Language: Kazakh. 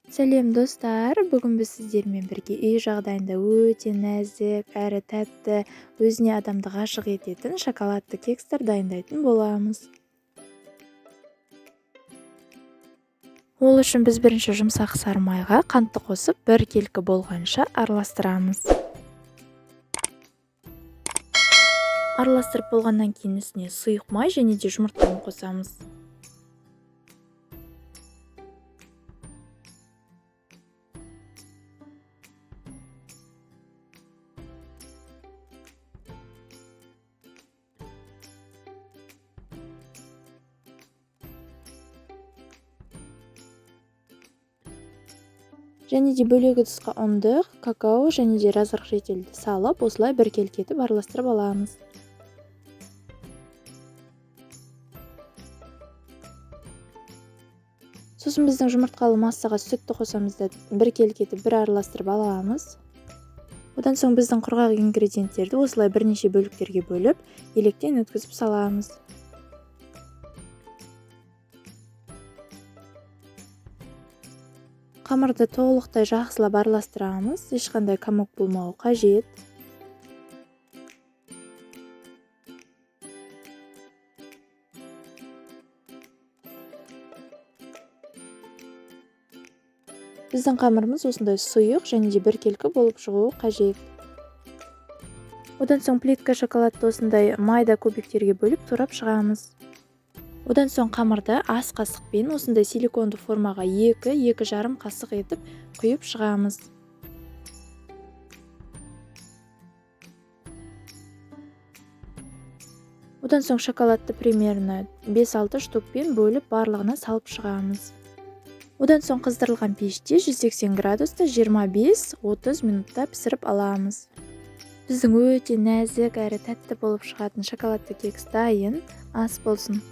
Сәлем достар, бүгін біз сіздермен бірге үй жағдайында өте нәзік әрі тәтті, өзіне адамды ғашық ететін шоколадты кекстер дайындайтын боламыз. Ол үшін біз бірінші жұмсақ сары майға қантты қосып, біркелкі болғанша араластырамыз. Араластырып болғаннан кейін үстіне сұйық май және де жұмыртқаны қосамыз. Және де бөлек ыдысқа ұнды, какао және де разрыхлительді салып, осылай біркелкі етіп араластырып аламыз. Сосын біздің жұмыртқалы массаға сүтті қосамыз да біркелкі етіп бір араластырып аламыз. Одан соң біздің құрғақ ингредиенттерді осылай бірнеше бөліктерге бөліп, електен өткізіп саламыз. Қамырды толықтай жақсылап араластырамыз, ешқандай комок болмауы қажет. Біздің қамырымыз осындай сұйық және де біркелкі болып шығуы қажет. Одан соң плитка шоколадты осындай майда кубиктерге бөліп турап шығамыз. Одан соң қамырды ас қасықпен осындай силиконды формаға екі жарым қасық етіп құйып шығамыз. Одан соң шоколадты примерно 5-6 штукпен бөліп барлығына салып шығамыз. Одан соң қыздырылған пеште 180 градуста 25-30 минутта пісіріп аламыз. Біздің өте нәзік әрі тәтті болып шығатын шоколадты кекс дайын. Ас болсын.